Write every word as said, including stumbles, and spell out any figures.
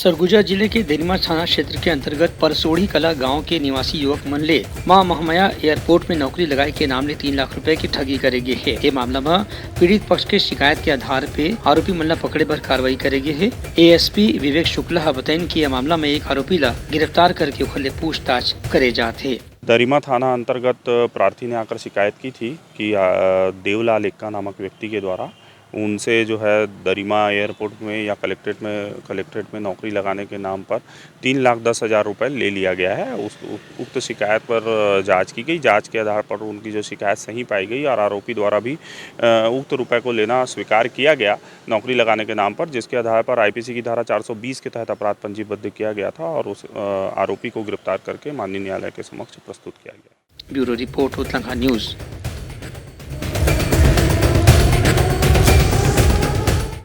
सरगुजा जिले के देरीमा थाना क्षेत्र के अंतर्गत परसोड़ी कला गांव के निवासी युवक मन ले मां महामाया एयरपोर्ट में नौकरी लगाए के नाम ले तीन लाख रुपए की ठगी करे गे हे। ये मामला में पीड़ित पक्ष के शिकायत के आधार पे आरोपी मन ला पकड़े बर कार्रवाई करे गे हे। एएसपी विवेक शुक्ला ह बताइन कि यह मामला में एक आरोपी ला गिरफ्तार करके ओखर ले पूछताछ करे जात हे। दरिमा थाना अंतर्गत प्रार्थी ने आकर शिकायत की थी कि, अ, देवलाल एक्का नामक व्यक्ति के द्वारा उनसे जो है दरिमा एयरपोर्ट में या कलेक्ट्रेट में, कलेक्ट्रेट में नौकरी लगाने के नाम पर तीन लाख दस हज़ार रुपये ले लिया गया है। उस, उस, उक्त शिकायत पर, अ, जांच की गई। जांच के आधार पर उनकी जो शिकायत सही पाई गई और आरोपी द्वारा भी, अ, उक्त रुपये को लेना स्वीकार किया गया नौकरी लगाने के नाम पर, जिसके आधार पर आईपीसी की धारा चार सौ बीस के तहत अपराध पंजीबद्ध किया गया था और उस, अ, आरोपी को गिरफ्तार करके माननीय न्यायालय के समक्ष प्रस्तुत किया गया। Bureau report, Utlangha news.